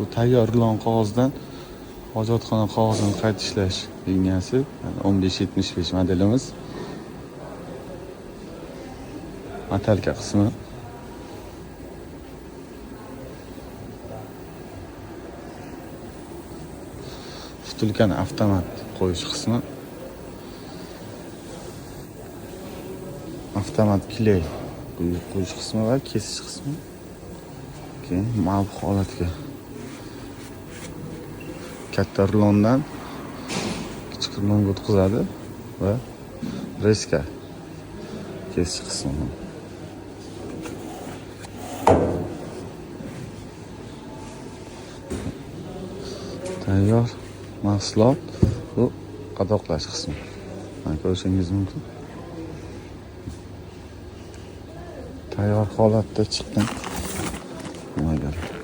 Bu tayyor rulon qog'ozdan hojatxona qog'ozini qayta ishlash liniyasi 1575 modelimiz. Matalka qismi. Vtulkani avtomat qo'yish qismi. Avtomat kley qo'yish qismi va kesish qismi. Keyin mavq holatga katta rulondan kichik rulonga o'tkazadi va reska kesish qismi. Tayyor mahsulot bu qadoqlash qismi. Mana ko'rishingiz mumkin. Tayyor holatda chiqqan. Nimaga?